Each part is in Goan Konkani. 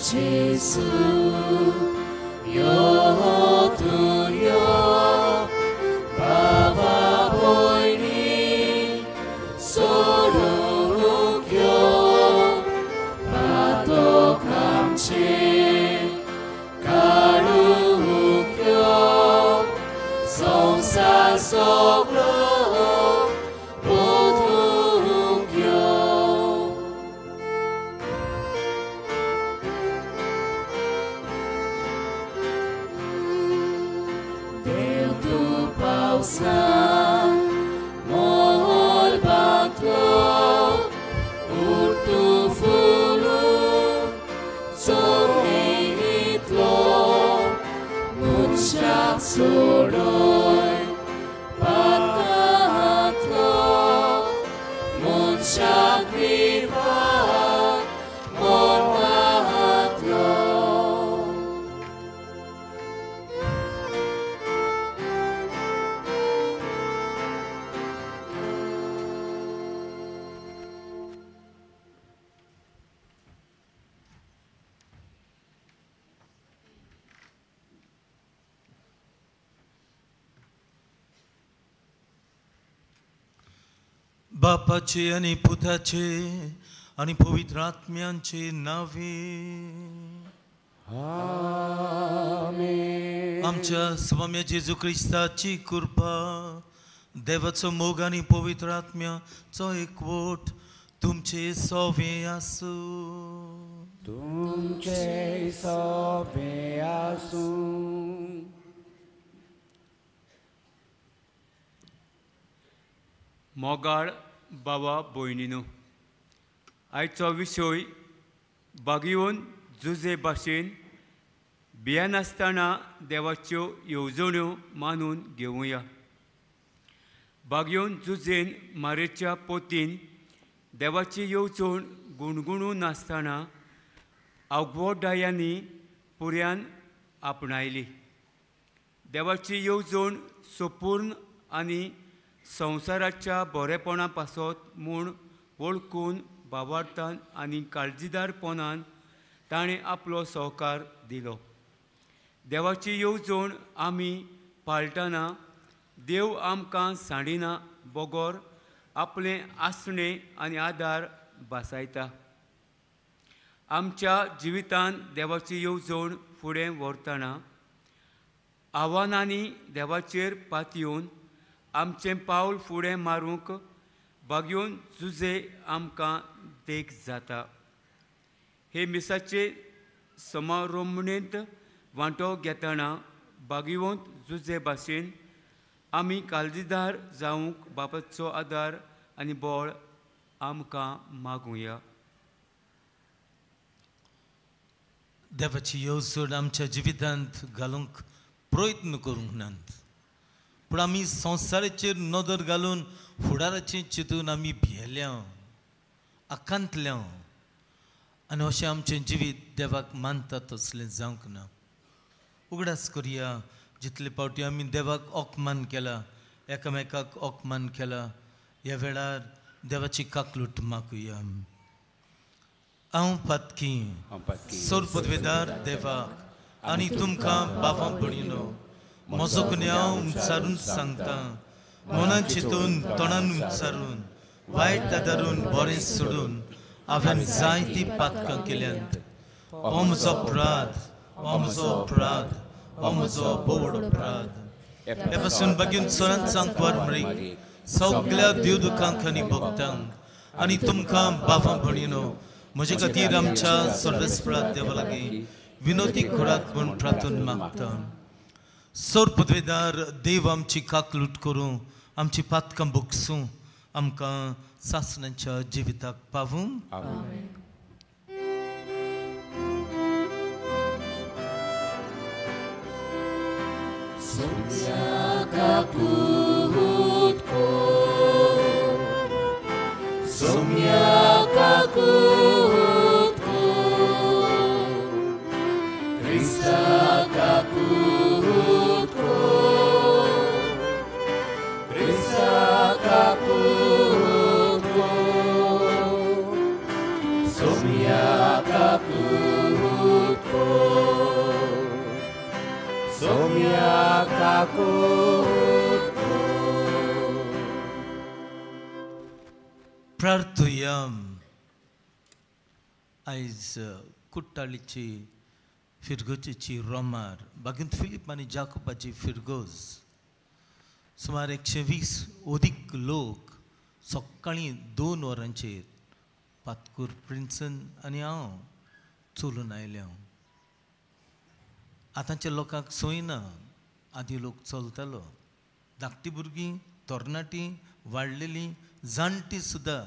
जेजू यो तूं यो बाबा भयणी सोडूंक यो पातक आमचें काडूंक यो संवसार सगळो बदलूंक यो. देव तूं पावसान मोलबांतलो उर्तू फुलू जमनींतलो मनशाक सोडय पातकांतलो मनशाक विवाह मरणांतलो. बापाचे आनी पुताचे आनी पवित्र आत्म्यांचे नावे आमेन. आमच्या स्वाम्या जेजू क्रिस्ताची कृपा, देवाचो मोग आनी पवित्र आत्म्याचो एकवट तुमचे सोवे आसूं. तुमचे सोवे आसूं. मोगाळ बाबा भयणीनो, आयचो विशय बागयोवन जुजे भाशेन भियेनासतना देवाच्यो येवजण्यो मानून घेवया. बागयोवन जुजेन मारेच्या पोतीन देवाची येवजण गुणगुणून नासतना आवगोडायांनी पुऱ्यान आपणायली. देवाची येवजण सोपूर्ण आनी संवसाराच्या बरेपणा पासत म्हूण वळखून बावार्थान आनी काळजीदारपणान ताणें आपलो सहकार दिलो. देवाची येवजण आमी पाळटना देव आमकां सांडिना बगर आपलें आसणें आनी आदार भासायता. आमच्या जिवितांत देवाची येवजण फुडें व्हरतना आव्हानांनी देवाचेर पातयेवन आमचें पावल फुडें मारूंक बागयोवन जुजे आमकां देख जाता. हे मिसाचे समारोमणेंत वांटो घेतना बागयोवन जुजे भाशेन आमी काळजीदार जावंक बापाचो आदार आनी बळ आमकां मागुया. देवाची येवजण आमच्या जिवितांत घालूंक प्रयत्न करूंक नात, पूण आमी संवसाराचेर नदर घालून फुडाराचें चिंतून आमी भियेल्या, आकांतल्या आनी अशें आमचें जिवीत देवाक मानता तसलें जावंक ना. उगडास करुया, जितले फावटी आमी देवाक अपमान केला, एकामेकाक अपमान केला, ह्या वेळार देवाची काकलूट मागुया. हांव पातकी सोर पदवेदार देवाक आनी तुमकां बाबा भयणीनो म्हजो गुन्यांव उंचारून सांगता. मनान चिंतून, तोंडान उच्चारून, वायट आदारून, बरें सोडून हांवें जायतीं पातकां केल्यांत. हो म्हजो अपराध, हो म्हजो अपराध, हो म्हजो बोवड अपराध. हे पासून बागीन चरान सांगपार मरीक सगल्या देवदुखांक आनी भक्तांक आनी तुमकां बाबा भयणीनो म्हजे खातीर आमच्या सर्वेस्परा देवा लागीं विनोदी करात म्हूण प्रार्थना मागता. सोर पदवेदार देव आमची काकलूट करूं, आमची पातकां भोगसूं, आमकां सासणाच्या जिविताक पावूं. Somia kakut ko, Saumya काकूट प्रार्थुया. आयज कुट्टाळीची फिरगोजेची रोमार बागींत फिलीप आनी जाकोबाची फिरगोज सुमार 120 अदीक लोक सकाळीं 2 वरांचेर पातकूर प्रिन्सन आनी हांव चलून आयले. आतांच्या लोकांक सोय ना, आदीं लोक चलतालो. धाकटी भुरगीं, तरणाटीं, वाडलेलीं, जाणटीं सुद्दां,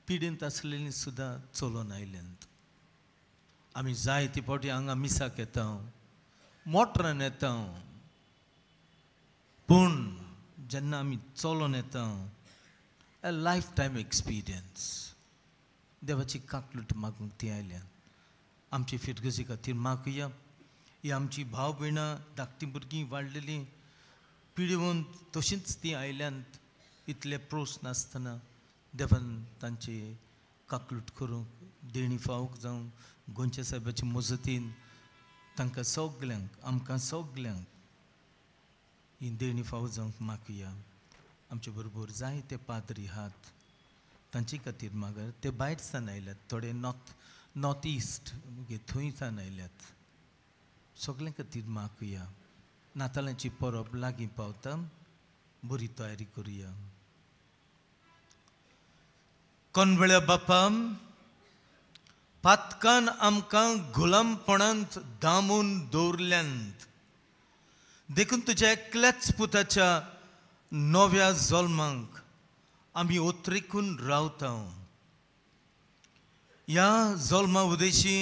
पिडेंत आसलेलीं सुद्दां चलोन आयल्यांत. आमी जायते फावटी हांगा मिसाक येता, मोटरान येता, पूण जेन्ना आमी चलोन येता ए लायफ टायम एक्सपिरियन्स. देवाची काकलूट मागूंक ती आयल्यान. आमची फिरगजी खातीर मागुया. ही आमची भाव भयणां, धाकटीं भुरगीं, वाडलेलीं, पिडेवन तशींच तीं आयल्यांत. इतले प्रस्न आसतना देवान तांची काकलूट करूंक देणी फावक जावं गोंयच्या साहेबाचे मजतीन तांकां सगल्यांक, आमकां सगल्यांक ही देणी फावो जावंक मागुया. आमचे बरोबर जायते पाद्री आहात, तांचे खातीर मागार. ते भायर सावन आयल्यात, थोडे नॉर्थ इस्ट थंय सावन आयल्यात. सगल्यां खातीर मागुया. नातालांची परब लागीं पावता, बरी तयारी करुया. कोनवेळ्या बापा, पातकान आमकां गुलामपणांत दामून दवरल्यांत, देखून तुज्या एकल्याच पुताच्या नव्या जल्मांक आमी ओत्रेकून रावता. ह्या जल्मा उदेशी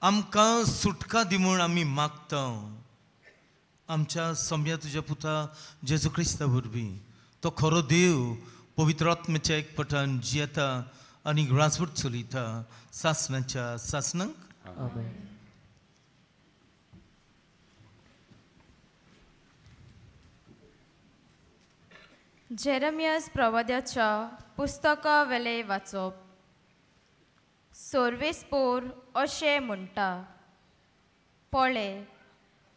आमकां सुटका दी म्हूण आमी मागता. आमच्या सम्या तुज्या पुता जेजू क्रिस्ता वरवीं, तो खरो देव पवित्र आत्म्याच्या एकपटान जियेता आनी राजवट चलयता सासणाच्या सासणाक. आमेन. जेरमियस प्रवाद्याच्या पुस्तका वेले वाचप. सोर्वेस्पोर अशें म्हणटा, पळे,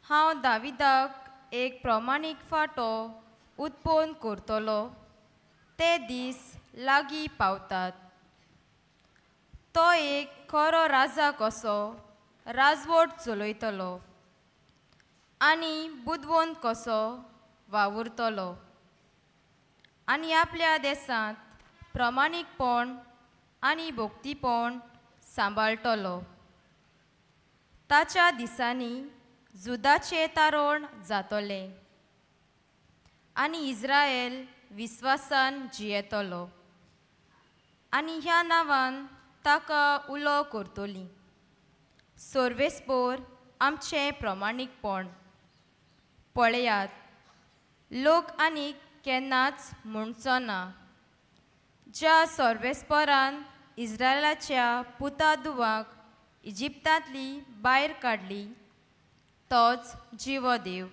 हांव दाविदाक एक प्रमाणीक फांटो उत्पन्न करतलो, ते दीस लागीं पावतात. तो एक खरो राजा कसो राजवट चलयतलो आनी बुदवंत कसो वावुरतलो आनी आपल्या देशांत प्रमाणीकपण आनी भक्तीपण सांबाळटलो. ताच्या दिसांनी जुदाचें तारण जातलें आनी इस्रायल विस्वासान जियेतलो आनी ह्या नांवान ताका उलो करतली. सोर्वेस्पोर आमचें प्रमाणीकपण. पळयात, लोक आनीक केन्नाच म्हणचो ना, ज्या सोर्वेस्पोरान इस्रायलाच्या पुता दुवाक इजिप्तांतली भायर काडली तोच जिवो देव.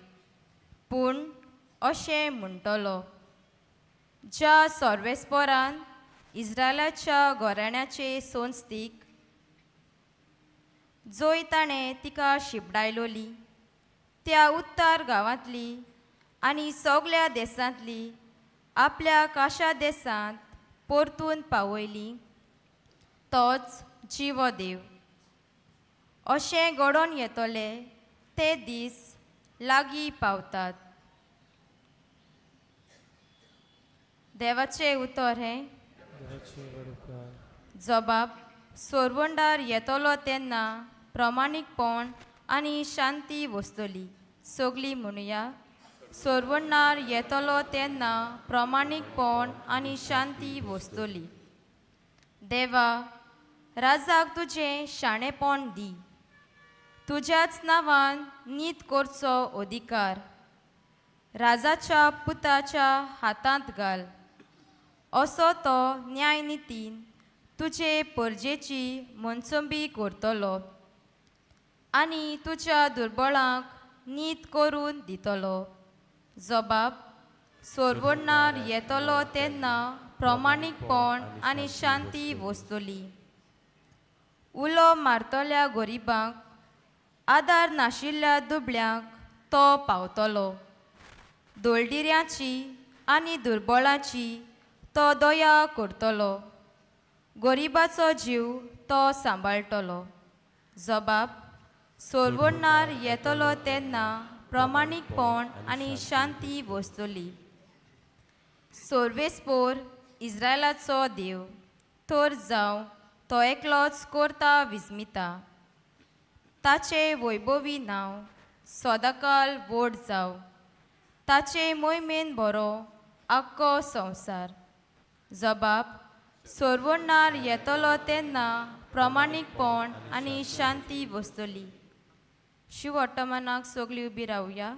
पूण अशें म्हणटलो, ज्या सोर्वेस्पोरान इस्रायलाच्या घराण्याचे संस्थीक जोय ताणें तिका शिपडायलोली त्या उत्तर गांवांतली आनी सगल्या देशांतली आपल्या काशा देशांत परतून पावयली तोच जिवो देव. अशें घडोवन येतले ते दीस लागीं पावतात. देवाचें उतर हें. जबाब सोरवंडार येतलो तेन्ना प्रमाणीकपण आनी शांती वसतली. सगली म्हणुया, सोरवंडार येतलो तेन्ना प्रमाणीकपण आनी शांती वसतली. देवा, राजाक तुजें शाणेपण दी, तुज्याच नांवान नीत करचो अधिकार राजाच्या पुताच्या हातांत घाल, असो तो न्यायनितीन तुजे परजेची मनसंबी करतलो आनी तुज्या दुर्बळांक नीत करून दितलो. जबाब सोरवणार येतलो तेन्ना प्रमाणीकपण आनी शांती वसतली. उलो मारतल्या गरिबांक, आदार नाशिल्ल्या दुबळ्यांक तो पावतलो. दोळडिऱ्याची आनी दुर्बळाची तो दया करतलो. गरिबाचो जीव तो सांबाळटलो. जबाब सोरवणार येतलो तेन्ना प्रमाणीकपण आनी शांती वसतली. सोर्वेस्पोर इस्रायलाचो देव तर जावं तो एकलोच करता विस्मिता. ताचें वैभवी नांव सदांकाल व्हड जावं. ताचे मोहिमेन बरो आख्खो संवसार. जबाब सोरवणार येतलो तेन्ना प्रमाणीकपण आनी शांती वसतली. शिव ऑटोमनाक सगळीं उबी रावया.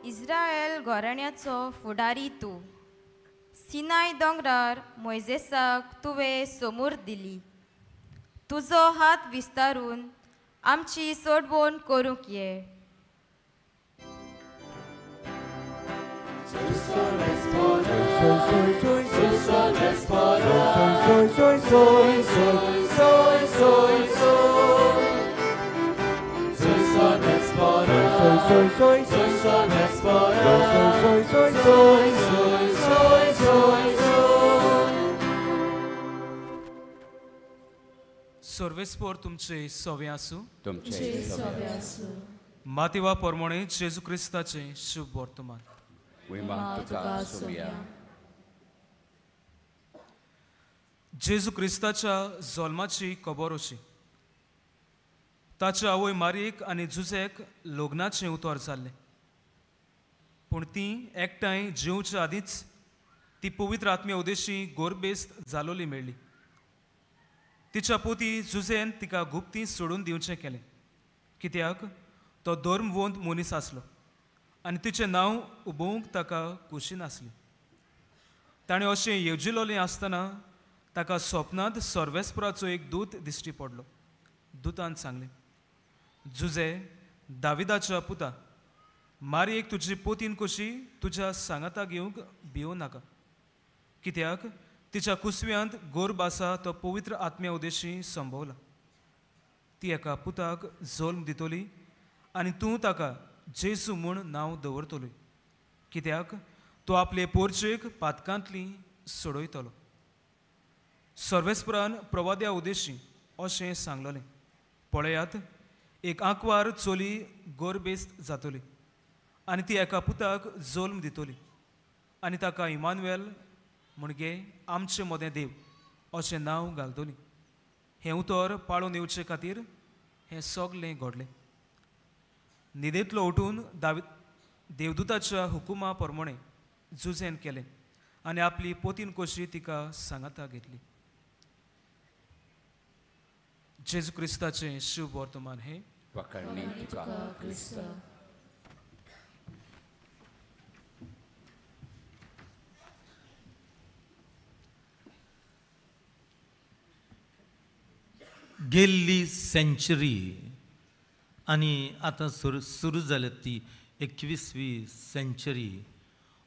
इस्रायल घराण्याचो फुडारी तूं. सिनाय दोंगरार मोयजेसाक तुवें समूर दिली. तुजो हात विस्तारून आमची सोडवण करूंक ये. सर्वेस्पोर तुमचे सवे आसूं. तुमचे सवे आसूं. मातेवा परमणे जेजू क्रिस्ताचे शुभ वर्तमान. जेजू क्रिस्ताच्या जल्माची खबर अशी. ताचे आवय मारयेक आनी जुजेक लग्नाचें उतर जाल्लें, पूण तीं एकठांय जेवच्या आदींच ती पवित्र आत्म्या उदेशी गोरबेस्त जालोली मेळ्ळी. तिच्या पोती जुजेन तिका गुप्ती सोडून दिवचें केलें, कित्याक तो धर्मवंत मनीस आसलो आनी तिचें नांव उबोवंक ताका खोशी नासली. ताणें अशें येवजिलोलें आसतना ताका स्वप्नांत सर्वेस्पराचो एक दूत दिश्टी पडलो. दुतान सांगलें, जुजे दाविदाच्या पुता, मारयेक तुजी पोतीन कशी तुज्या सांगाता घेवंक भिवं नाका, कित्याक तिच्या कुसव्यांत गोरब आसा तो पवित्र आत्म्या उदेशी संभवला. ती एका पुताक जल्म दितली आनी तूं ताका जेजू म्हूण नांव दवरतली, कित्याक तो आपले पोरचेक पातकांतली सोडयतलो. सर्वेस्परान प्रवाद्या उदेशी अशें सांगलें, पळयात एक आंकवार चली गोरबेस्त जातली आनी ती एका पुताक जल्म दितली आनी ताका इमानुएल म्हणजे आमचे मदें देव अशें नांव घालतली. हें उतर पाळून येवचे खातीर हें सगलें घडलें. न्हिदेंतलो उठून देवदूताच्या हुकुमा प्रमाणें जुजेन केलें आनी आपली पोतीन कशी तिका सांगाता घेतली. जेजू क्रिस्ताचें शुभ वर्तमान हें. गेल्ली सेंचुरी आनी आतां सुरू जाल्या ती 21वी सेंचुरी.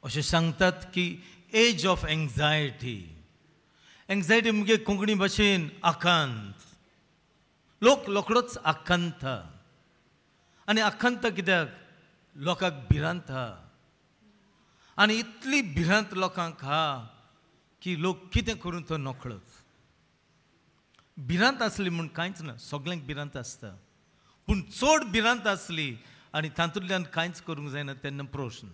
अशें सांगतात की एज ऑफ एन्जायटी. एन्जायटी म्हणजे कोंकणी भाशेन आकांत. लोक रोखडोच आकांता. आनी आकांत कित्याक? लोकांक भिरांत आहा. आनी इतली भिरांत लोकांक आहा की लोक कितें करून तो नकळत. भिरांत आसली म्हूण कांयच ना, सगल्यांक भिरांत आसता, पूण चड भिरांत आसली आनी तातूंतल्यान कांयच करूंक जायना तेन्ना प्रश्न.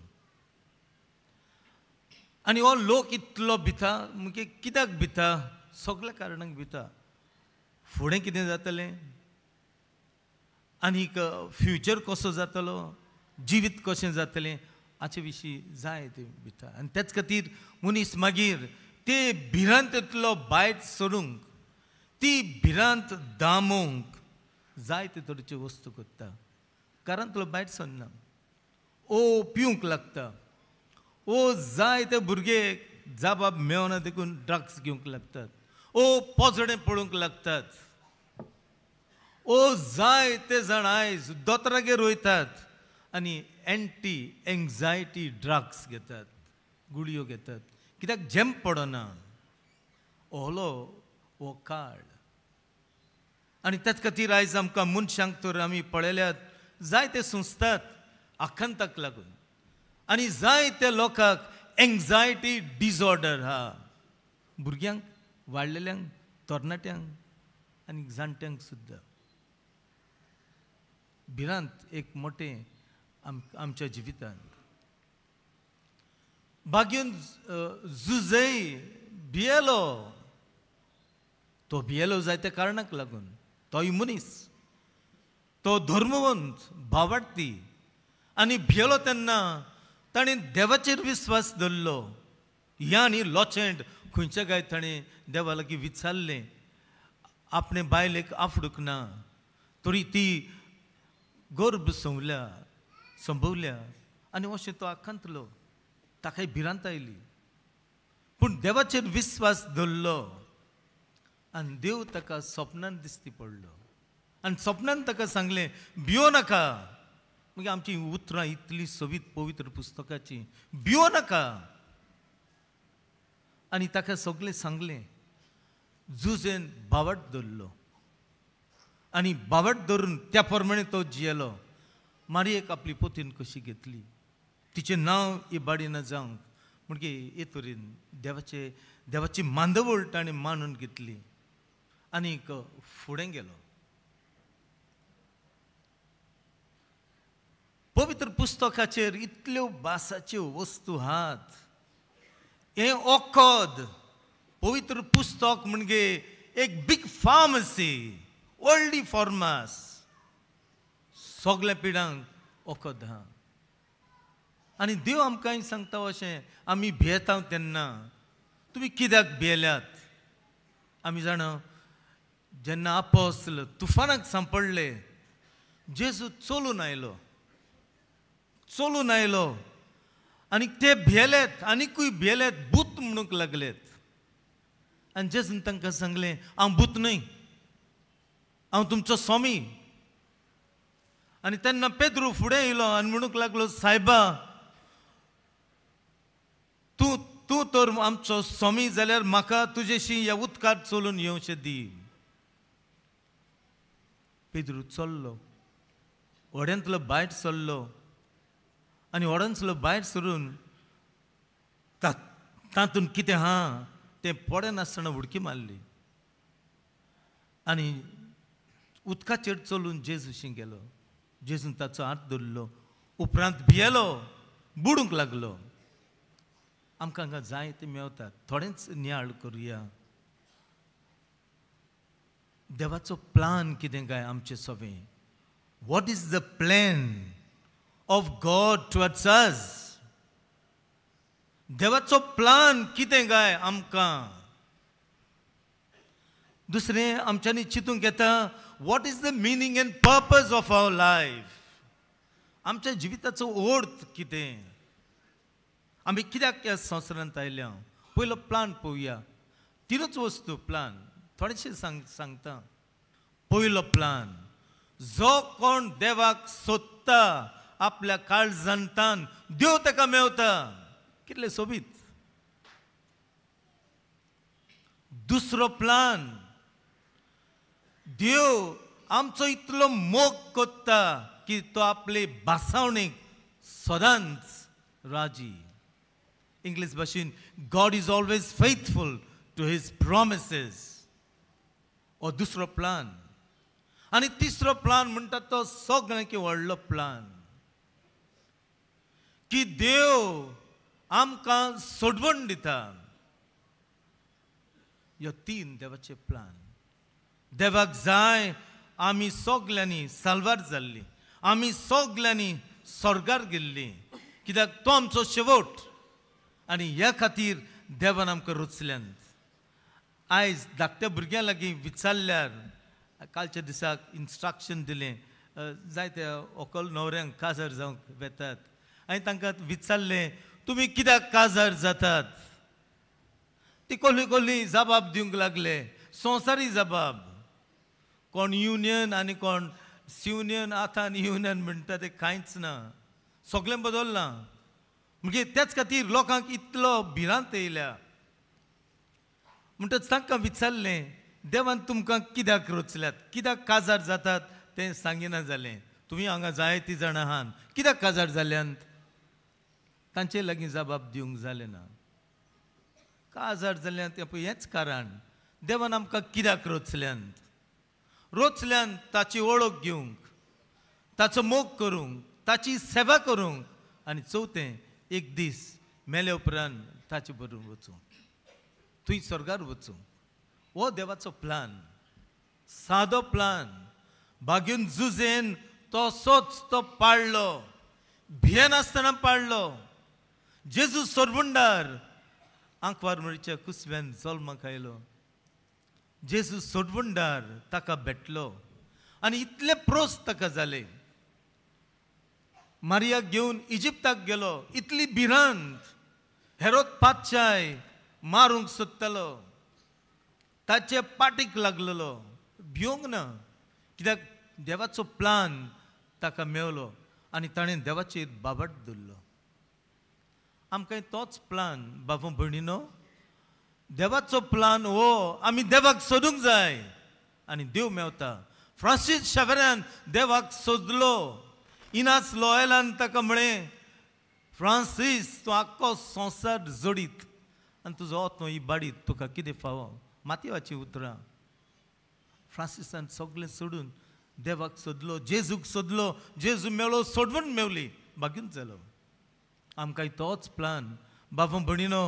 आनी हो लोक इतलो भिता म्हणजे कित्याक भिता? सगल्या कारणांक भिता. फुडें कितें जातलें आनीक फ्युचर कसो जातलो, जिवीत कशें जातलें हाचे विशीं जाय ते भिता. आनी तेच खातीर मनीस मागीर ते भिरांतेंतलो भायर सरूंक, ती भिरांत दामोवंक जाय ते तरेच्यो वस्तू करता. कारांतलो भायर सरना, ओ पिवंक लागता, ओ जाय ते भुरगे जाबाब मेवना देखून ड्रग्स घेवंक लागतात, ओ पोजडे पळोवंक लागतात, ओ जाय ते जाण आयज दोतोरागेर वयतात आनी एंटी एंग्जायटी ड्रग्स घेतात, गुळयो घेतात, कित्याक झेम पडना. ओलो हो काळ. आनी त्याच खातीर आयज आमकां मनशांक तर आमी पळयल्यात जायते संस्थात आखांताक लागून आनी जायते लोकांक एंग्जायटी डिसऑर्डर हा, भुरग्यांक, वाडलेल्यांक, तरणाट्यांक आनी जाणट्यांक सुद्दां. भिरांत एक मोटें आमच्या जिवितांत. बागेवन जुजय भियेलो, तो भियेलो जायत्या कारणाक लागून. तोय मनीस, तो धर्मवंत, भावार्थी आनी भियेलो तेन्ना ताणें देवाचेर विस्वास दवरलो. ह्या आनी लोचेंट खंयच्या काय ताणें देवा लागीं विचारलें, आपणे बायलेक आफडूंक ना तरी ती गर्भ संवल्या संभवल्या आनी अशें तो आखांतलो, ताकाय भिरांत आयली. पूण देवाचेर विस्वास दवरलो आनी देव ताका सपनान दिसती पडलो आनी सपनान ताका सांगलें, भियो नाका. मागीर आमची उतरां इतलीं सोबीत पवित्र पुस्तकाची, भियो नाका. आनी ताका सगळें सांगलें. जुजेन बावट दवरलो आनी बावट धरून त्या प्रमाणे तो जियेलो. मारयेक आपली पोतीन कशी घेतली, तिचें नांव इबाडिना जावंक म्हणगे हे तरेन देवाचे देवाची मांदवळ ताणें मानून घेतली आनीक फुडें गेलो. पवित्र पुस्तकाचेर इतल्यो भासाच्यो वस्तू आहात. हें वखद पवित्र पुस्तक म्हणजे एक बीग फार्मसी, व्हडली फार्मास, सगल्या पिडांक वखद आहा. आनी देव आमकां सांगता अशें, आमी भियेता तेन्ना तुमी कित्याक भियेल्यात? आमी जाणा जेन्ना आपोस्ल तुफानाक सांपडले, जेजू चलून आयलो, चलून आयलो आनी ते भियेलेत, आनिकूय भियेलेत, भूत म्हणूंक लागलेत. आनी जेजून तांकां सांगलें, हांव भूत न्हय, हांव तुमचो स्वामी. आनी तेन्ना पेद्रू फुडें येयलो आनी म्हणूंक लागलो, सायबा, तूं तूं तर आमचो स्वामी जाल्यार म्हाका तुजेशी ह्या उदकार चलून येवचें दी. पेद्रू चल्लो, व्हड्यांतलो भायर सरलो आनी व्हड्यांतलो भायर सरून तातूंत कितें आहा तें पडनासतना उडकी मारली आनी उदकाचेर चलून जेजूशी गेलो. जेजून ताचो हात धरलो, उपरांत भियेलो, बुडूंक लागलो. आमकां हांगा जाय ते मेवतात, थोडेंच नियाळ करुया. देवाचो प्लान कितें काय आमचे सवें? What is the plan of God towards us? देवाचो प्लान कितें काय आमकां? दुसरें आमच्यांनी चिंतूंक येता, what is the meaning and purpose of our life? आमच्या जिविताचो अर्थ कितें? आमी कित्याक ह्या संवसारांत आयल्या? पयलो प्लान पळोवया. तिनूच वस्तू प्लान थोडेशें सांगता. पयलो प्लान, जो कोण देवाक सोदता आपल्या काळजांतान, देव ताका मेवता. कितले सोबीत. दुसरो प्लान, देव आमचो इतलो मोग करता की तो आपले भासावणेक सदांच राजी. इंग्लीश भाशेन, God is always faithful to his promises. हो दुसरो प्लान. आनी तिसरो प्लान म्हणटा तो सगळ्यांक व्हडलो प्लान, की देव आमकां सोडवण दिता. ह्यो तीन देवाचे प्लान. देवाक जाय आमी सगल्यांनी साल्वार जाल्ली, आमी सगल्यांनी स्वर्गार गेल्ली, कित्याक तो आमचो शेवट. आनी ह्या खातीर देवान आमकां रचल्यान. आयज धाकट्या भुरग्यां लागीं विचारल्यार, कालच्या दिसाक इन्स्ट्रक्शन दिलें, जायत्या व्हंकल न्हवऱ्यांक काजार जावंक वेतात आनी तांकां विचारलें, तुमी कित्याक काजार जातात? ती कोली कोली जबाब दिवंक लागले, संवसारी जबाब. कोण युनियन आनी कोण स्युनियन, आतां आनी युनियन म्हणटा तें कांयच ना, सगळें बदल्लां. म्हणजे त्याच खातीर लोकांक इतलो भिरांत येयल्या. म्हणटच तांकां विचारलें, देवान तुमकां कित्याक रचल्यात, कित्याक काजार जातात तें सांगिना जालें. तुमी हांगा जायतीं जाणां आहात, कित्याक काजार जाल्यांत? तांचे लागीं जबाब दिवंक जालें ना. काजार जाल्यान तें पळय हेंच कारण, देवान आमकां कित्याक रचल्यांत? रचल्यान ताची वळख घेवंक, ताचो मोग करूंक, ताची सेवा करूंक, आनी चवथें एक दीस मेले उपरांत ताचे बरोबर वचूंक, थंय स्वर्गार वचूंक. हो देवाचो प्लान, सादो प्लान. बागेन जुजेन तसोच तो पाळ्ळो, भियेनासतना पाळ्ळो. जेजू सोरबुंडार आंकवार मरीच्या कुसव्यान जल्माक आयलो. जेजू सोडवंडार ताका भेटलो आनी इतले प्रोस ताका जाले. मारियाक घेवन इजिप्ताक गेलो, इतली भिरांत. हेरोद पातशाय मारूंक सोदतालो, ताचे पाटीक लागलेलो. भिवंक ना, कित्याक देवाचो प्लान ताका मेवलो आनी ताणें देवाचेर बाबट धरलो. आमकां तोच प्लान बाबू भयणीनो, देवाचो प्लान हो आमी देवाक सोदूंक जाय आनी देव मेवता. फ्रांसीस शावेरान देवाक सोदलो. इनास लॉयलान ताका म्हळें, फ्रांसीस तूं आख्खो संवसार जोडीत आनी तुजो आत्मो इबाडीत, तुका कितें फावो? मातयेची उतरां. फ्रांसिसान सगळें सोडून देवाक सोदलो, जेजूक सोदलो, जेजू मेळो, सोडवण मेवली, बागीन जालो. आमकां तोच प्लान बाबू भयणीनो,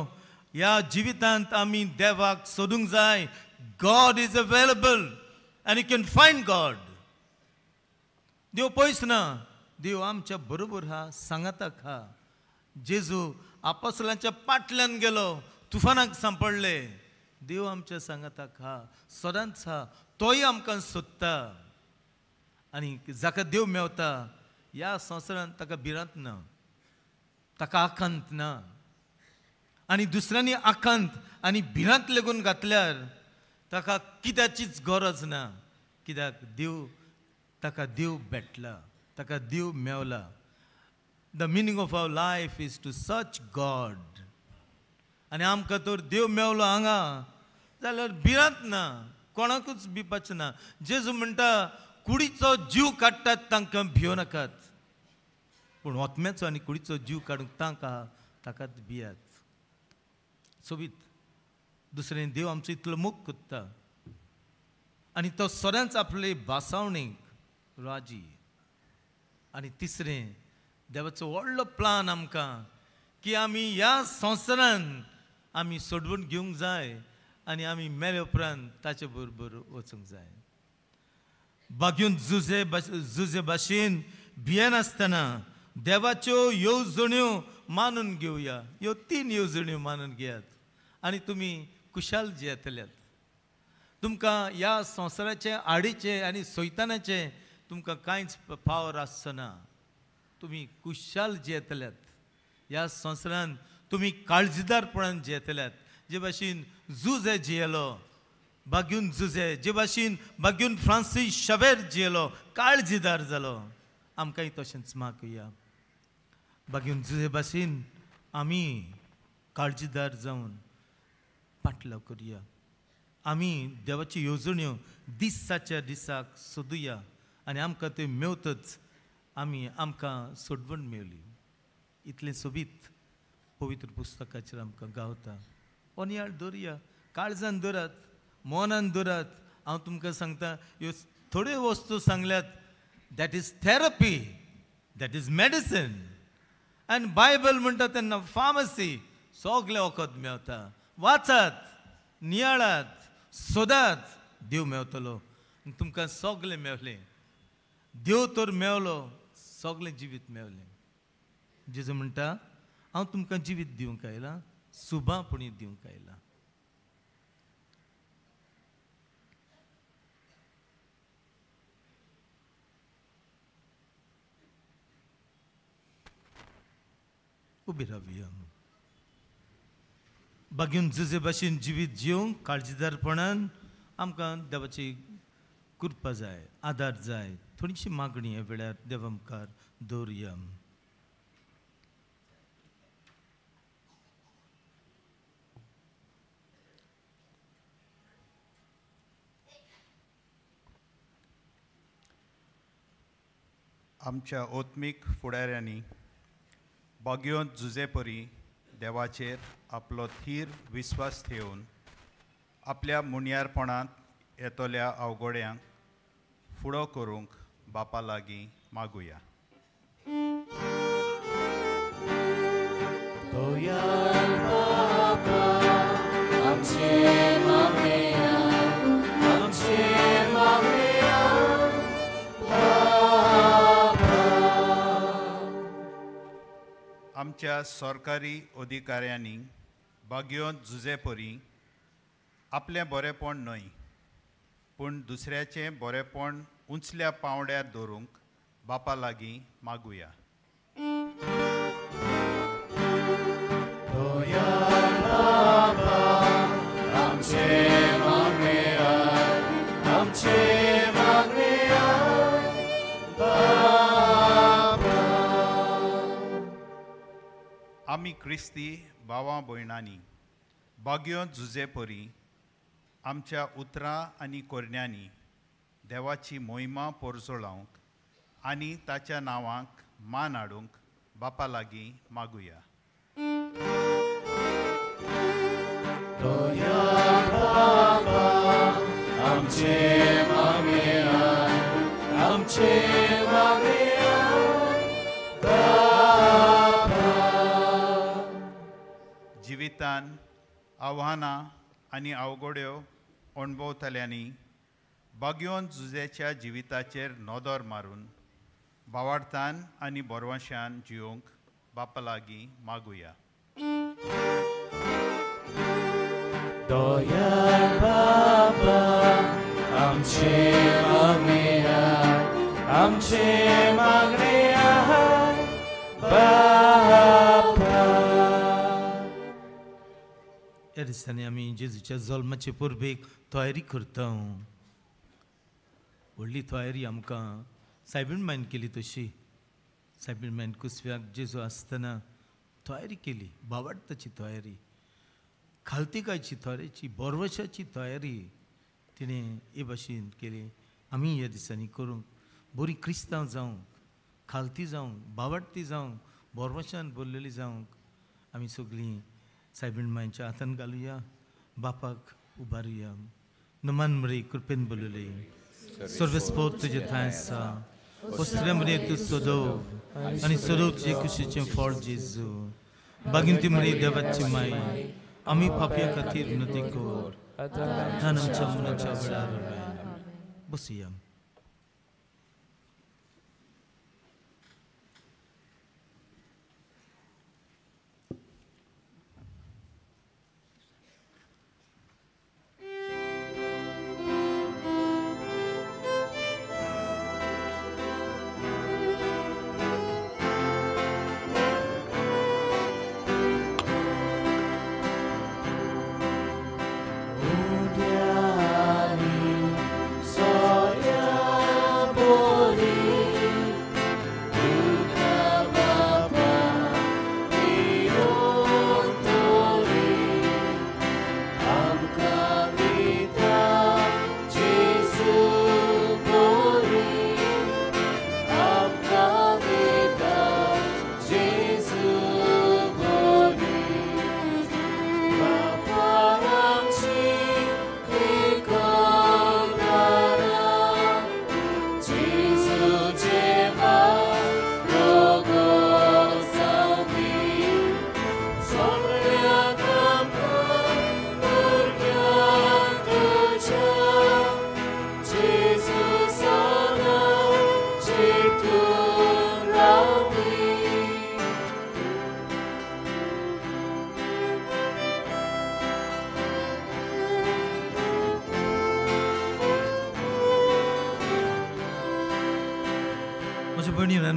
ह्या जिवितांत आमी देवाक सोदूंक जाय. God is available and you can find God. देव पयस ना, देव आमच्या बरोबर हा, सांगाताक हा. जेजू आपोसलांच्या पाटल्यान गेलो, तुफानाक सांपडले. देव आमच्या सांगाताक हा, सदांच हा, तोय आमकां सोदता. आनी जाका देव मेवता ह्या संवसारांत ताका भिरांत ना, ताका आकांत ना. आनी दुसऱ्यांनी आकांत आनी भिरांत लेगून घातल्यार ताका कित्याचीच गरज ना, कित्याक देव ताका देव भेटला, ताका देव Mewla. The meaning of our life is to search God. आनी आमकां तर देव मेवलो हांगा जाल्यार भिरांत ना, कोणाकूच भिवपाचें ना. जेजू म्हणटा, कुडीचो जीव काडटात तांकां भियो नाकात, पूण आत्म्याचो आनी कुडीचो जीव काडूंक तांकां ताकाच भियात. सोबीत. दुसरें, देव आमचो इतलो मोग करता आनी तो सदांच आपले भासावणेक राजी. आनी तिसरें, देवाचो व्हडलो प्लान आमकां की आमी ह्या संवसारान आमी सोडवून घेवंक जाय आनी आमी मेले उपरांत ताचे बरोबर वचूंक जाय. बागेवन जुजे भाशेन भियेनासतना देवाच्यो येवजण्यो मानून घेवया. ह्यो तीन येवजण्यो मानून घेयात आनी तुमी कुशाल जियेतल्यात. तुमकां ह्या संवसाराचें आडीचें आनी सैतानाचें तुमकां कांयच पावर आसचो ना. तुमी कुशाल जियेतल्यात. ह्या संवसारान तुमी काळजीदारपणान जियेतल्यात. जे भाशेन जुजे जियेलो, बागेवन जुजे, जे भाशेन बागेवन फ्रांसीस शावेर जियेलो, काळजीदार जालो, आमकांय तशेंच मागया. बागेवन जुजे भाशेन आमी काळजीदार जावन पाटलाव करुया. आमी देवाच्यो येवजण्यो दिसाच्या दिसाक सोदुया आनी आमकां त्यो मेवतच आमी आमकां सोडवण मेवली. इतलें सोबीत पवित्र पुस्तकाचेर आमकां गावता. ओनियाळ दवरया, काळजान दवरात, मनान दवरात. हांव तुमकां सांगता, ह्यो थोड्यो वस्तू सांगल्यात, that is therapy, that is medicine. आनी बायबल म्हणटा तेन्ना फार्मसी, सगळें वखद मेवता. वाचात, नियाळात, सोदात, देव मेवतलो आनी तुमकां सगळें मेवलें. देव तर मेवलो, सगळें जिवीत मेवलें. जेजू म्हणटा, हांव तुमकां जिवीत दिवंक आयलां, सुबापणी दिवंक आयलां. उबी रावया. बागीन जुजे भाशेन जिवीत जिवंक काळजीदारपणान आमकां देवाची कृपा जाय, आदार जाय. थोडीशी मागणी ह्या वेळार देवा मुखार दवरुया. आमच्या आत्मीक फुडाऱ्यांनी बागयोंत जुजेपरी देवाचेर आपलो थीर विस्वास ठेवन आपल्या मुणयारपणांत येतल्या अवघड्यांक फुडो करूंक बापा लागीं मागुया. आमच्या सरकारी अधिकाऱ्यांनी बागयोंत जुजेपरी आपलें बरेंपण न्हय पूण दुसऱ्याचें बरेंपण उंचल्या पांवड्यार दवरूंक बापा लागीं मागुया. आमी क्रिस्ती भावां भयणांनी बागयोंत जुजेपरी आमच्या उतरां आनी कोरण्यांनी देवाची मोहिमा पोरजोळावंक आनी ताच्या नांवाक मान हाडूंक बापा लागीं मागुया. जिवितान आव्हानां आनी अवघड्यो अणभवतल्यांनी बागयोन जुजेच्या जिविताचेर नदर मारून बावार्थान आनी बरवंशान जिवंक बापा लागीं मागुया. दयाळ बाबा आमचे मागणे आमचे मागणे बाबा. ह्या दिसांनी आमी जेजूच्या जल्माचे परबेक तयारी करता. व्हडली तयारी आमकां सायबीण मायन केली. तशी सायबीण मायन कुसव्याक जेजू आसतना तयारी केली, बावाडताची तयारी, खालतिकायची तयारीची, बोरवशाची तयारी तिणें हे भाशेन केली. आमी ह्या दिसांनी करूंक बरी क्रिस्तांव जावंक, खालती जावंक, बावाडती जावंक, बोरवशान भरलेली जावंक आमी सगळीं सायबीण मांयच्या हातान घालुया, बापाक उबारुया. नमान मरे कृपेन बोलले सर्वस्पोत तुजे थंय आसा, पसरे मरे तूं सदोव आनी सदोव तुजे कुशीचें फळ जेजू. बागीन ती मरे देवाची माई, आमी पापया खातीर विनंती कर आतां आमच्या मनाच्या वेळार. बसुया.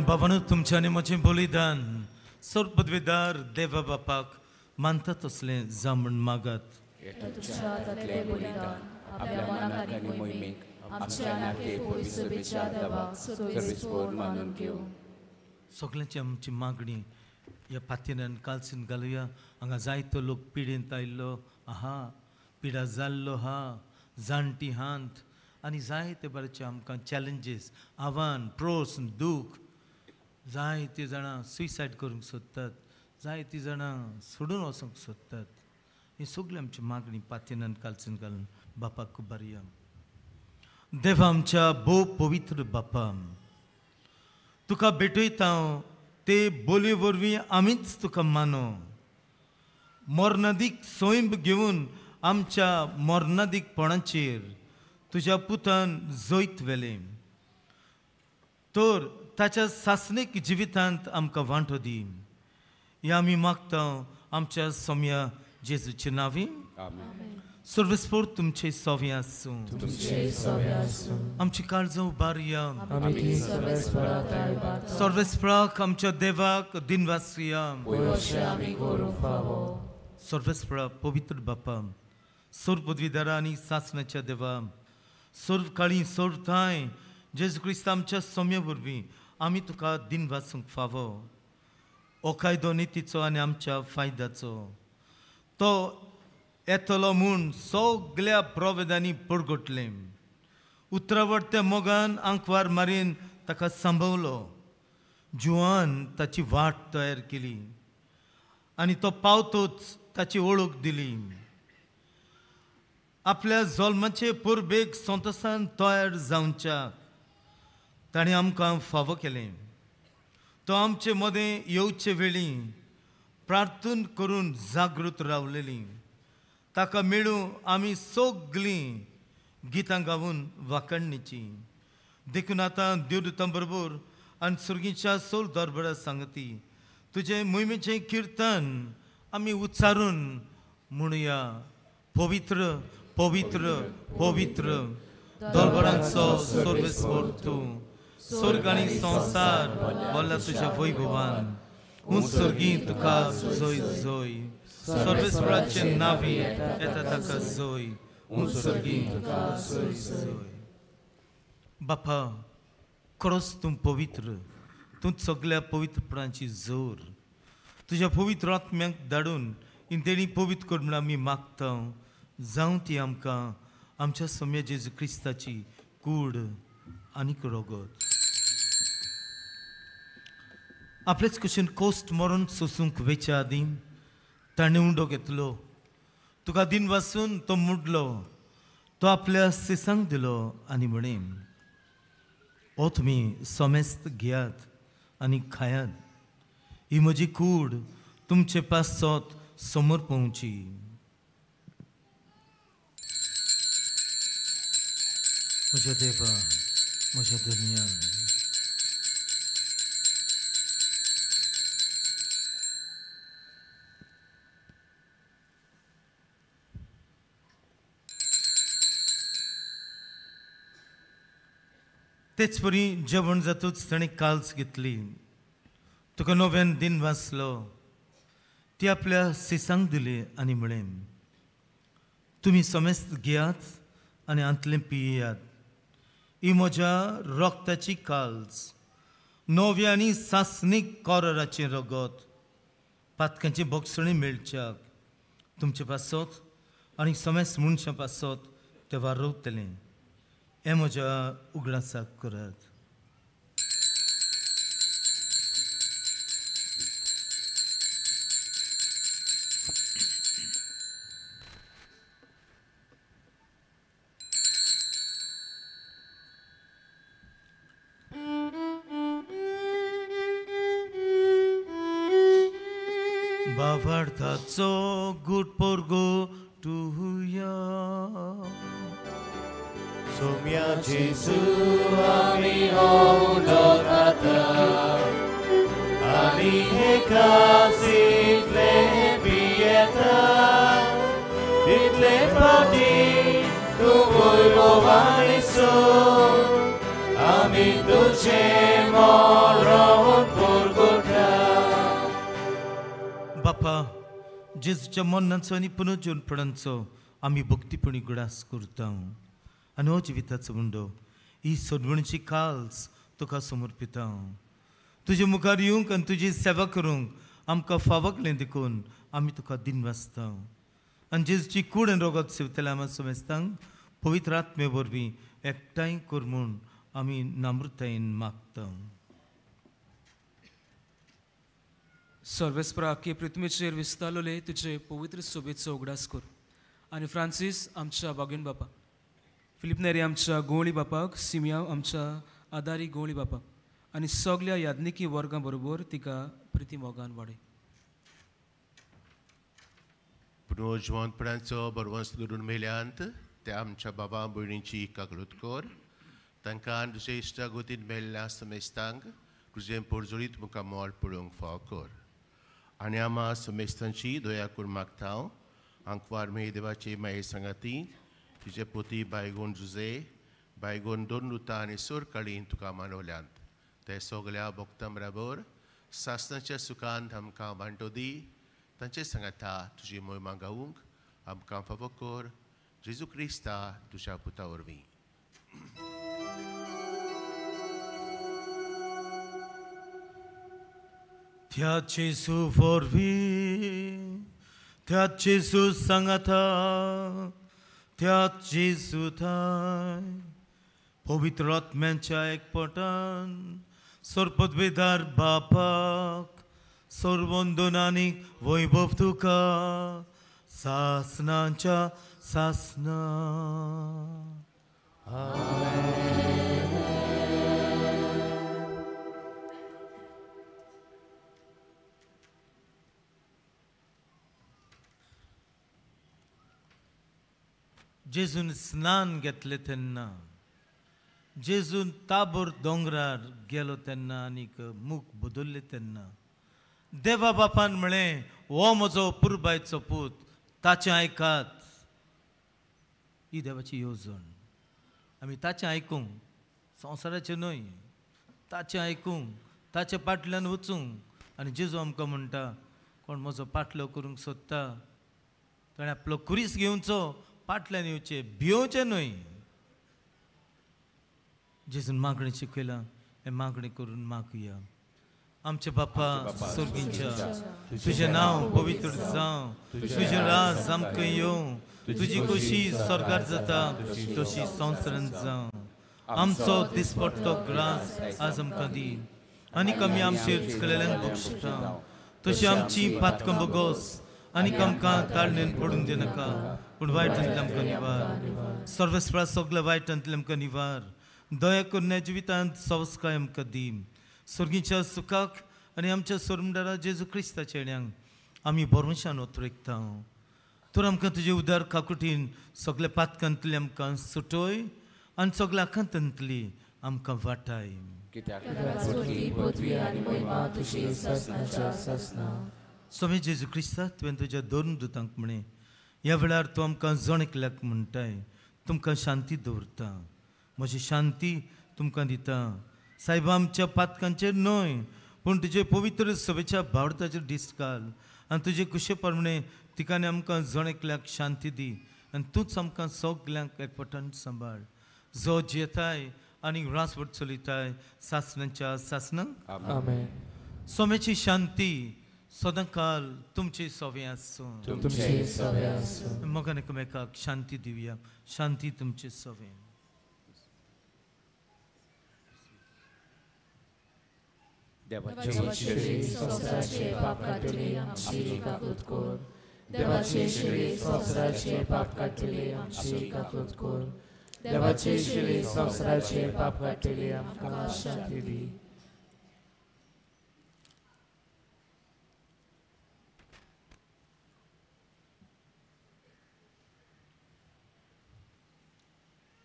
बाबानू तुमच्या आनी म्हजें बलिदान सर्वपदवीदार देवा बापाक मानता तसलें जावं म्हण मागात. सगळ्यांची आमची मागणी ह्या पातयेन कालसीन घालुया. हांगा जायतो लोक पिडेंत आयिल्लो आहा, पिडा जाल्लो आहा, जाणटी हांत आनी जायते बरेचे आमकां चॅलेंजीस, आव्हान, प्रस्न, दूख. जायतीं जाणां सुयसायड करूंक सोदतात, जायतीं जाणां सोडून वचूंक सोदतात. ही सगळी आमची मागणी पातयेन कालसीन घालून बापाक उबारया. देवा आमच्या भोव पवित्र बापा, तुका भेटयता हांव ते बोलये वरवीं आमीच तुका मानो. मरणादीक सैंब घेवन आमच्या मरणादीकपणाचेर तुज्या पुतान जैत व्हेलें, तर ताच्या सासणीक जिवितांत आमकां वांटो दी. हें आमी मागता आमच्या सोम्या जेजूचे नांवी. सर्वेस्पोर तुमचे सोवे आसूं. आमची काळजां उबारया. सर्वेस्पराक आमच्या देवाक दिनवासया. सर्वेस्परा पवित्र बापा, सर्व पदवीदारा आनी सासणाच्या देवा, सर्व काळी सर्व थांय जेजू क्रिस्त आमच्या सोम्या वरवीं आमी तुका दिनवासूंक फावो. हो कायदो नितीचो आनी आमच्या फायद्याचो तो येतलो म्हूण सगल्या प्रोवेदांनी परगटलें. उतरावटत्या मोगान आंकवार मारीन ताका सांबावलो. जुवान ताची वाट तयार केली आनी तो पावतोच ताची वळख दिली. आपल्या जल्माचे परबेक संतोसान तयार जावच्याक ताणें आमकां फावो केलें. तो आमचे मदें येवचे वेळी प्रार्थना करून जागृत रावलेली. ताका मेळूं आमी सगळीं गितां गावन वाखाणणीची. देखून आतां देवदूतां बरोबर आनी सुर्गीच्या सोल दरबारा सांगती तुजें मोहिमेचें किर्तन आमी उच्चारून म्हणुया. पवित्र पवित्र पवित्र दरबारांचो सर्वेस्पर तूं, स्वर्ग आनी संवसार भरला तुज्या वैभवान. उंच सर्गी तुका जय जय, सर्वेस्पराचे नांवी येता ताका जय, उंच सर्गी तुका जय जय. बापा, खरोच तूं पवित्र, तूं सगल्या पवित्रपणाची जोर. तुज्या पवित्र आत्म्याक धाडून इंतेणी पवित्र कर म्हूण आमी मागता. जावं ती आमकां आमच्या सोम्या जेजू क्रिस्ताची कूड आनीक रगत. आपलेच कुशीन कोस्ट मरून सोसूंक वेच्या आदीं ताणें उंडो घेतलो, तुका दिन वासून तो मुडलो, तो आपल्या सिसांक दिलो आनी म्हणें, ओ तुमी समेस्त घेयात आनी खायात, ही म्हजी कूड तुमचे पासत समोर पोवची. म्हज्या देवा, म्हज्या धनया, तेच परी जेवण जातूच ताणें काल्स घेतली, तुका नव्यान दिन वाचलो, ती आपल्या सिसांक दिली आनी म्हळें, तुमी समेस्त घेयात आनी आंतलें पियात, ही म्हज्या रक्ताची काल्स, नव्या आनी सासणीक कोराराचें रगत, पातकांची बोगसणी मेळच्याक तुमचे पासत आनी समेस्त मनशां पासत तें वारवतलें. हें म्हज्या उगडासाक करात. बाबार्थाचो गुड पोरगो तुया सोम्या जेजू आमी उलोवता आनी एकाच इतले पियेता तितले फावटी तूं वैभवान सोद आमी तुजें मरण परगटा. बापा, जेजूच्या मरणाचो आनी पुनर्जीवनपणाचो आमी भक्तीपणी उगडास करता आनी हो जिविताचो मुंडो ही सोडवणीची काल्स तुका समर्पिता. तुजे मुखार येवंक आनी तुजी सेवा करूंक आमकां फावकलें देखून आमी तुका दिनवासता आनी जेजूची कूड आनी रोगत सेवतल्या आमा समेस्तांक पवित्र आत्मे वरवीं एकठांय कर म्हूण आमी नम्रतायेन मागता. सर्वेस्परा आख्खे पृथ्वीचेर विस्तारलोले तुजे पवित्र सोबेचो उगडास कर आनी फ्रांसीस आमच्या बागेन बापा, फिलीप नेरी आमच्या गोवळी बापाक, सिमिया आमच्या आदारी गोवळी बापाक आनी सगल्या याज्ञिकी वर्गां बरोबर तिका प्रिती मोगान वाडय. पुनर्जिवंतपणाचो बरवंस धरून मेल्यांत त्या आमच्या बाबा भयणींची काकळूत कर. तांकां तुजे इश्टागतीन मेल्ल्या समेस्तांक तुजें पोरजोळीत मुखार मोल पळोवंक फाव कर आनी आमा समेस्तांची दया करून मागता हांव आंकवार मेय देवाचे माये सांगाती तुजे पोती बायगोन जुजे बायगोन दोन रुता आनी सोर काळीन तुका मानवल्यांत ते सगल्या भक्तां बराबर सासणाच्या सुखान आमकां वांटो दी. तांचे सांगाता तुजी मोहिमा गावूंक आमकां फावो कर जेजू क्रिस्ता तुज्या पुता वरवीं. त्या जेजू वरवीं, त्या जेजू सांगाता, त्या जेजू थांय पवित्र आत्म्यांच्या एकपटान सरपदवेदार बापाक सर्वंदन आनी वैभव तुका सासनाच्या सासना. जेजून स्नान घेतलें तेन्ना, जेजून ताबोर दोंगरार गेलो तेन्ना आनीक मुख बदल्लें तेन्ना देवा बापान म्हळें, हो म्हजो पुरबायचो पूत, ताचें आयकात. ही देवाची येवजण. आमी ताचें आयकूंक, संवसाराचें न्हय, ताचें आयकूंक, ताचे फाटल्यान वचूंक. आनी जेजू आमकां म्हणटा, कोण म्हजो पाटलो करूंक सोदता ताणें आपलो खुरीस घेवचो, फाटल्यान येवचें, भियोवचें न्हय. जेजून मागणें शिकयलां, हें मागणें करून मागुया. आमचे बापा स्वर्गींच्या, तुजें नांव पवित्र जावं, तुजें राज आमकां येवं, तुजी खोशी स्वर्गार जाता तशी संवसारांत जावं. आमचो दिसपट्टो ग्रास आज आमकां दी आनी आमी आमचेर चुकलेल्यांक बक्षिता तशी आमची पातकां बोगोस आनी आमकां ताळणेन पडून दिनाका, पूण वायटांतले आमकां निवार. सर्वेस्परा सगल्या वायटांतले आमकां निवार. दया करून ह्या जिवितांत संस्काय आमकां दी. स्वर्गीच्या सुखाक आनी आमच्या सोरमदारा जेजू क्रिस्ताच्या येण्यांक आमी भरवंशान ओतरेकता. तर आमकां तुजे उदार काकुटीन सगल्या पातकांतली आमकां सुटय आनी सगल्या आकांतांतली आमकां वाटाय. स्वामी जेजू क्रिस्ता, तुवें तुज्या दोन दुतांक म्हळें, ह्या वेळार तूं आमकां जण एकल्याक म्हणटाय, तुमकां शांती दवरता, म्हजी शांती तुमकां दिता. सायबा, आमच्या पातकांचेर न्हय पूण तुजे पवित्र सभेच्या भावर्थाचेर दिश्ट घाल आनी तुजे कुशे प्रमाणे तिकांनी आमकां जण एकल्याक शांती दी आनी तूंच आमकां सगल्यांक एकवटान सांबाळ. जो जियेताय आनी रासवट चलयताय सासणाच्या सासणाक. आमेन. सोम्याची शांती सदांकाल तुमची सवे आसूं. मोगान एकामेकाक शांती दिवया. शांती तुमची सवे. देवाचे शिळी संवसाराचे पाप काडटले आमची काकूत कर. देवाचे शिळी संवसाराचे पाप काडटले आमची काकूत कर. देवाचे शिळी संवसाराचे पाप काडटले आमकां शांती दी.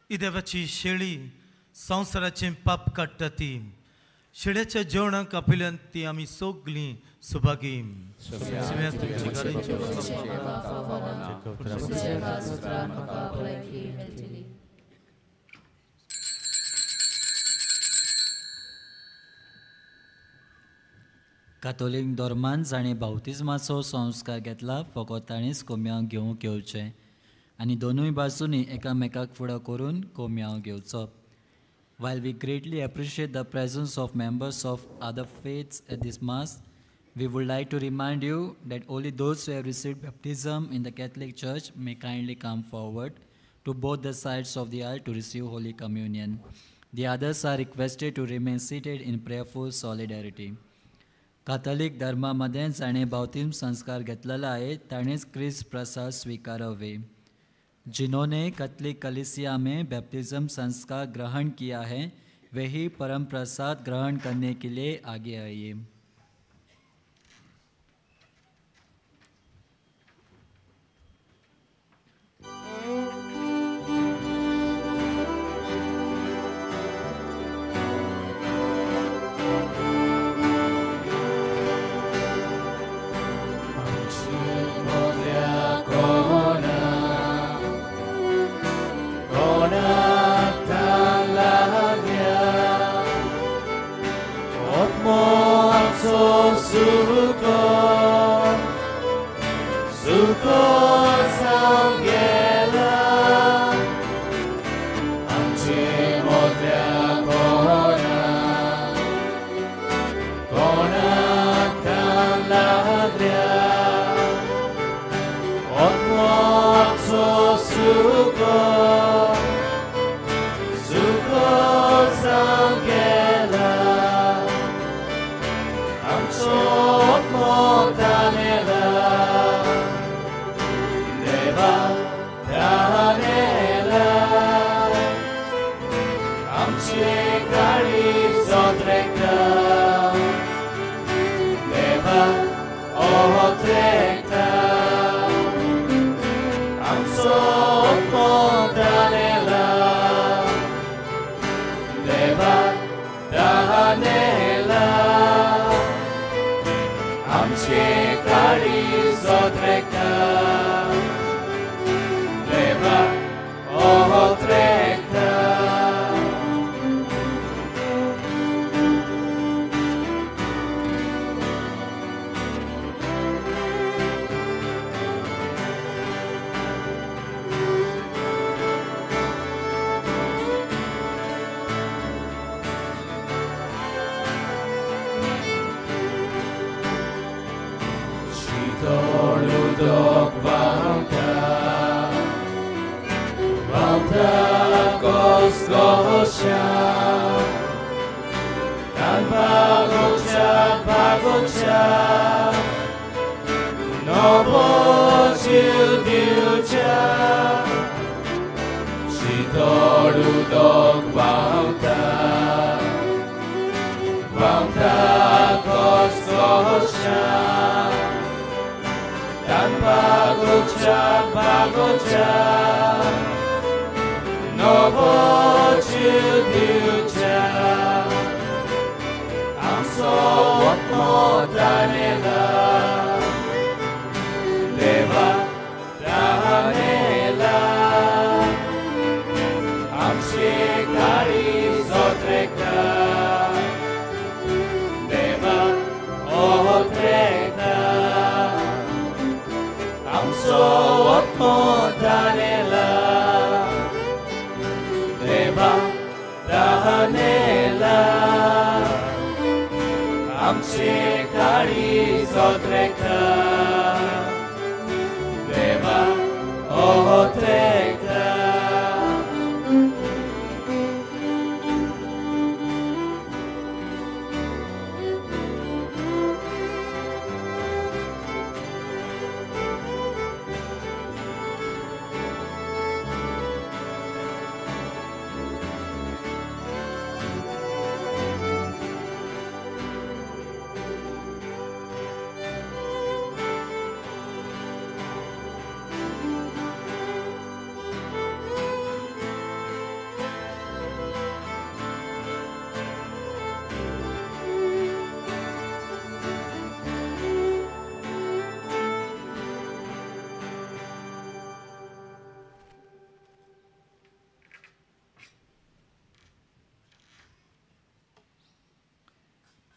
ही देवाची शेळी संवसाराचें पाप काडटा ती शेळ्याच्या जेवणाक आपल्यान ती आमी सगलीं सुभागी. कातोलीक धर्मान जाणें बावतिज्माचो संस्कार घेतला फकत ताणेंच कोमयांव घेवंक येवचें आनी दोनूय बाजूंनी एकामेकाक फुडो करून कोमयांव घेवचो. While we greatly appreciate the presence of members of other faiths at this Mass, we would like to remind you that only those who have received baptism in the Catholic Church may kindly come forward to both the sides of the aisle to receive Holy Communion. The others are requested to remain seated in prayerful solidarity. Catholic धर्मा मदें जाणें बावतीम संस्कार घेतलेलो आहे ताणेंच क्रिस्त प्रसाद स्वीकारावे. जिन्होंने कैथोलिक कलीसिया में बैप्टिज्म संस्कार ग्रहण किया है वे ही परम प्रसाद ग्रहण करने के लिए आगे आइए.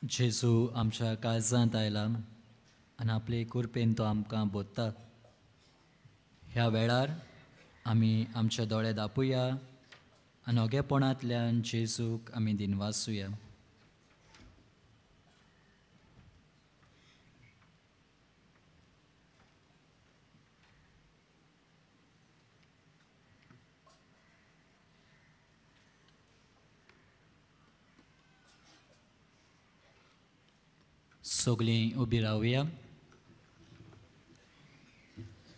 जेजू आमच्या काळजांत आयला आनी आपले कृपेन तो आमकां बोधता. ह्या वेळार आमी आमचे दोळे दापुया आनी ओगेपणांतल्यान जेजूक आमी दिनवासुया. सगळीं उबी रावया.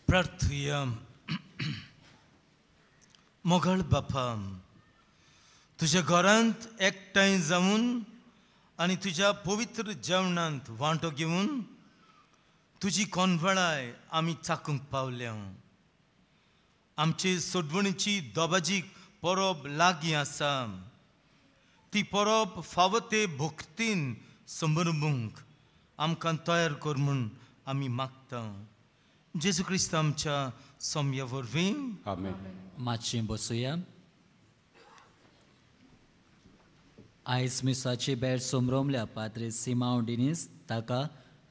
प्रार्थुया. मोगाळ बापा, तुज्या घरांत एकठांय जावन आनी तुज्या पवित्र जेवणांत वांटो घेवन तुजी कोनवळाय आमी चाकूंक पावल्या. आमचे सोडवणीची दोबाजीक परब लागीं आसा. ती परब फावो ते भक्तीन संबरूंक आमकां तयार कर म्हूण आमी मागता. जेजू क्रिस्त आमच्या सोम्या वरवीं. आमेन. मातशी बसुया. आयज मिसाची भेट सोमरोमल्या पाद्री सिमांव डिनीस ताका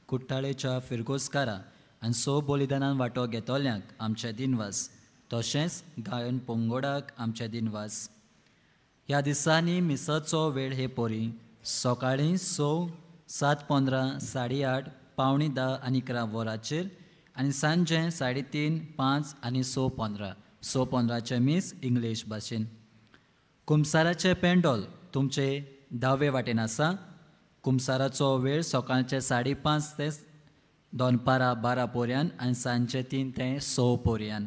कुट्टाळेच्या फिरगोजकारा आनी सो बलिदानान वांटो घेतल्यांक आमचे दिनवास, तशेंच गायन पंगोडाक आमचे दिनवास. ह्या दिसांनी मिसाचो वेळ हे परी सकाळीं 6, 7:15, 8:30, 9:45 आनी 11 वरांचेर आनी सांजे 3:30, 5 आनी 6:15. 6:15 मीस इंग्लीश भाशेन. कुमसाराचें पेंडोल तुमचे दावे वाटेन आसा. कुमसाराचो वेळ सकाळचे 5:30 ते दनपारां 12 पर्यंत आनी सांजे 3 ते 6 पर्यंत.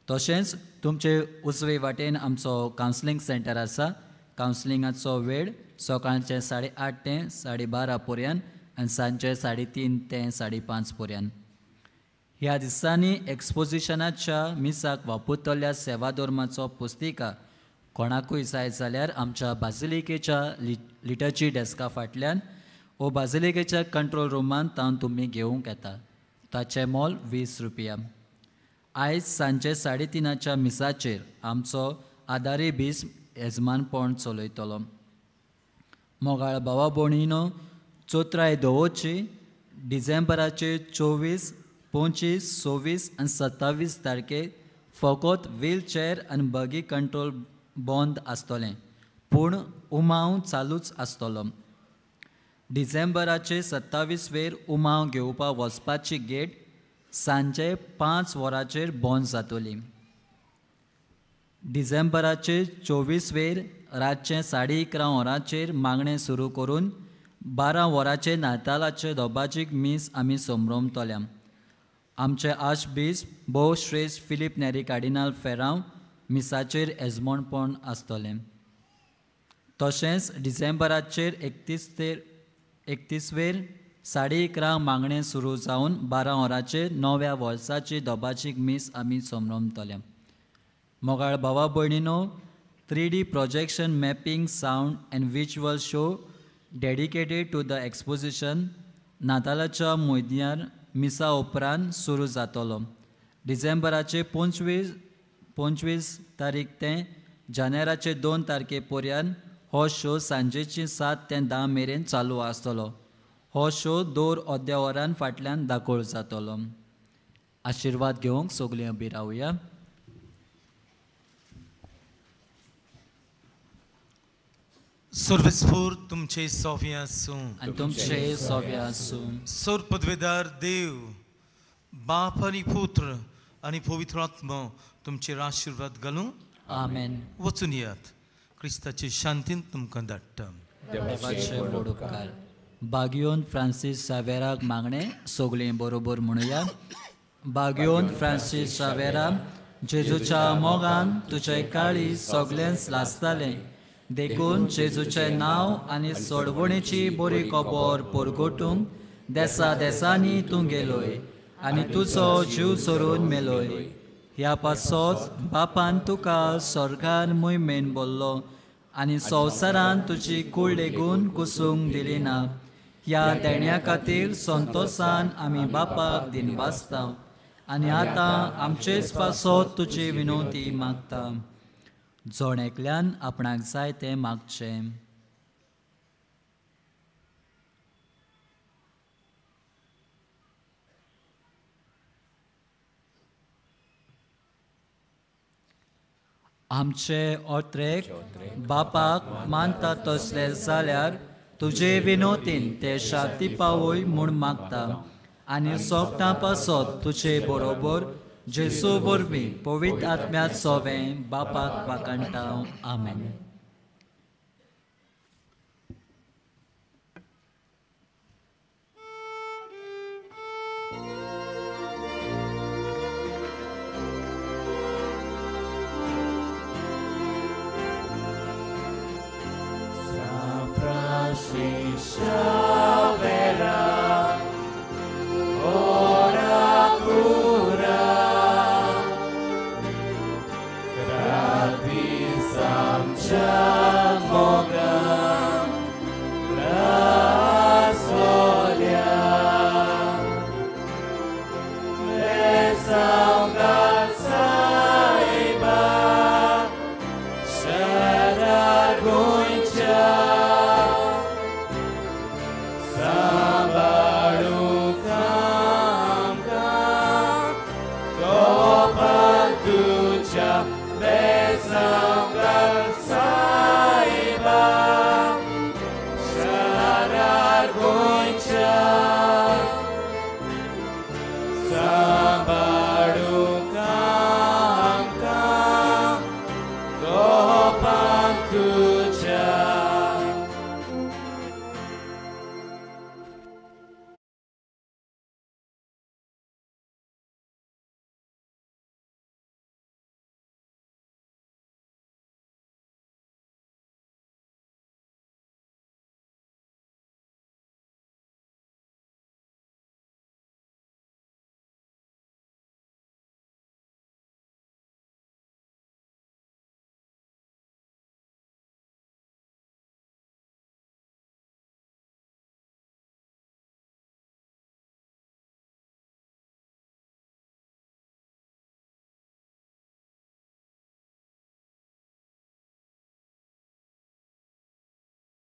तशेंच तुमचे उजवे वाटेन आमचो कावन्सिलींग सेंटर आसा. कावन्सिलिंगाचो वेळ सकाळचे 8:30 ते 12:30 पर्यंत आनी सांजे 3:30 ते 5:30 पर्यंत. ह्या दिसांनी एक्सपोजिशनाच्या मिसाक वापरतल्या सेवा धर्माचो पुस्तिका कोणाकूय जाय जाल्यार आमच्या बाजिलिकेच्या लिटर्जी डेस्का फाटल्यान वो बाजिलिकेच्या कंट्रोल रुमान तावन तुमी घेवंक येता. ताचें मोल 20 रुपया. आयज सांजे 3:30 मिसाचेर आमचो आदारी बीस येजमानपण चलयतलो. मोगाळ भावा भयणीनो, चोत्राय दवरची डिसेंबराचे 24, 25, 26 आनी 27 तारखेक फकत व्हीलचॅर आनी बगी कंट्रोल बंद आसतलें, पूण उमाव चालूच आसतलो. डिसेंबराचे 27 वेर उमाव घेवपाक वचपाची गेट सांजे 5 वरांचेर बंद जातली. डिसेंबराचे 24 वेर रातचें 11:30 वरांचेर मागणें सुरू करून 12 वरांचेर नातालाचे दोबाजीक मीस आमी संभ्रमतल्या. आमचे आर्चबिशप भोव श्रेश्ठ फिलीप नेरी कार्डिनाल फेरांव मिसाचेर येजमानपण आसतलें. तशेंच डिसेंबराचेर 31 वेर 11:30 मागणें सुरू जावन 12 वरांचेर नव्या वर्साची दोबाजीक मीस आमी संभ्रमतल्या. मोगाळ भावा भयणीनो, 3D projection mapping sound and visual show dedicated to the exposition नातालाच्या म्हयन्यार मिसा उपरांत सुरू जातलो. डिसेंबराचे 25 तारीख ते जानेराचे 2 तारखे पर्यंत हो शो सांजेची 7 ते 10 मेरेन चालू आसतलो. हो शो 2 अर्द्या वरान फाटल्यान दाखोवल जातलो. आशिर्वाद घेवंक सगळीं उबी रावया. सर्वेस्फूर तुमचे सोवे आसूं आनी तुमचे सोवे आसूं. सोर पदवेदार देव बाप आनी पुत्र आनी पवित्र आत्मो तुमचेर आशिर्वाद घालूं. आमेन. वचून येयात. क्रिस्ताचे शांतीन तुमकां धाडटा. देवाचे व्हड उपकार. बागियोन फ्रांसीस सावेराक मागणें सगळीं बरोबर म्हणुया. बागियोन फ्रांसीस सावेरा, जेजूच्या मोगान तुजें काळीज सगळेंच लासतालें, देखून जेजूचें नांव आनी सोडवणेची बरी खबर परगटूंक देसा देसांनी तूं गेलोय आनी तुजो जीव सोरून मेलोय. ह्या पासत बापान तुका स्वर्गान मोहिमेन बोल्लो आनी संवसारान तुजी कूळ लेगून कुसूंक दिली ना. ह्या देण्या खातीर संतोसान आमी बापाक दिनवासता आनी आतां आमचेच पासत तुजी विनवती मागता. जण एकल्यान आपणाक जाय तें मागचें. आमचे ओत्रेक बापाक मानता तसले जाल्यार तुजे विनोतीन ते शांती पावय म्हूण मागता आनी सोगटां पासत तुजे बरोबर जेसू वरवीं पवित्र आत्म्यांत सोवें बापाक वाखाणटा. आमेन. Francisco.